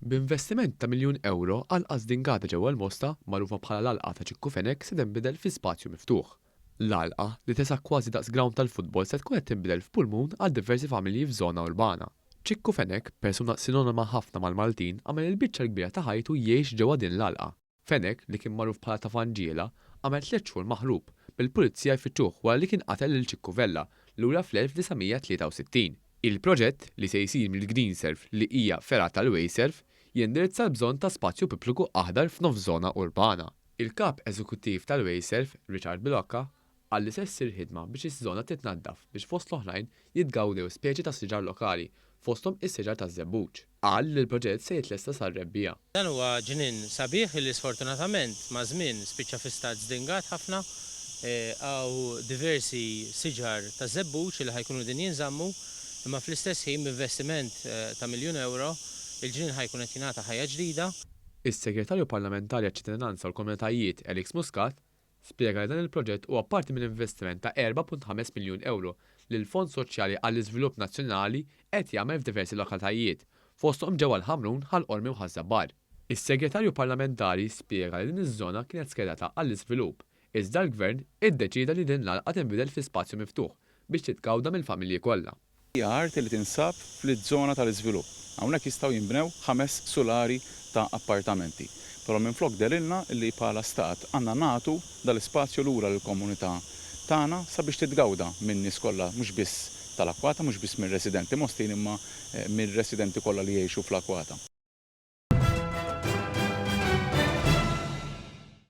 B'investiment ta' miljun ewro, għalqa żdingata ġewwa l-Mosta, magħrufa bħala l-Għalqa ta' Ċikku Fenech se tinbidel fi spazju miftuħ. L-għalqa, li tesa' kważi daqs grawnd tal-futbol se tkun qed tinbidel f'pulmun għal diversi familji f'żona urbana. Ċikku Fenech, persuna sinonima ħafna mal-Maltin, għamel il-biċċa l-kbira ta' ħajtu jgħix ġewwa din l-għalqa. Fenech, li kien magħruf bħala Ta' Vanġiela, għamel tliet xhur maħrub, bil-Pulizija jfittxuh wara li kien qatel lil Ċikku Vella lura fl-1963. Il-proġett, li se jsir mill-Greenserv li hija fergħa tal-Wayserv, jindirizza l-bżonn ta' spazju pubbliku aħdar f'nofs żona urbana. Il-Kap Eżekuttiv tal-Wayserv, Richard Bilocca, qal li se ssir ħidma biex iż-żona titnaddaf biex fost l-oħrajn jitgawdew speċi ta' siġar lokali, fosthom is-siġar taż-żebbuġ. Qal li l-proġett se jitlesta sar-rebbiegħa. Dan huwa ġnien sabiħ li sfortunatament maż-żmien spiċċa fi stat żdingat ħafna. Hawn diversi siġar taż-żebbuġ li ħa jkunu qegħdin jinżammu, imma fl-istess ħin b'investiment ta' miljun ewro, il-ġnien ħa jkun qed jingħata ħajja ġdida. Is-Segretarju Parlamentari għaċ-Ċittadinanza u l-Komunitajiet Alex Muscat Spjega li dan il-proġett huwa parti minn investiment ta' 4.5 miljun ewro li l-Fond Soċjali għall-Iżvilupp Nazzjonali qed jagħmel f'diversi lokalitajiet, fosthom ġewwa l-Ħamrun, Ħal Qormi u Ħaż-Żabbar. Is-Segretarju Parlamentari spjega li din iż-żona kienet skedata għall-iżvilupp, iżda l-Gvern iddeċieda li din l-għalqa tinbidel fi spazju miftuħ biex titgawda mill-familji kollha. Hija art li tinsab fl-żona tal-iżvilupp. Hawnhekk jistgħu jinbnew ħames sulari ta' appartamenti. Però minflok dehrilna li bħala Stat għandna nagħtu dal-ispazju lura lill-komunità tagħna sabiex titgawda min-nies kollha mhux biss tal-Akkwata, mhux biss mir-residenti Mostin imma mir-residenti kollha li jgħixu fl-Akkwata.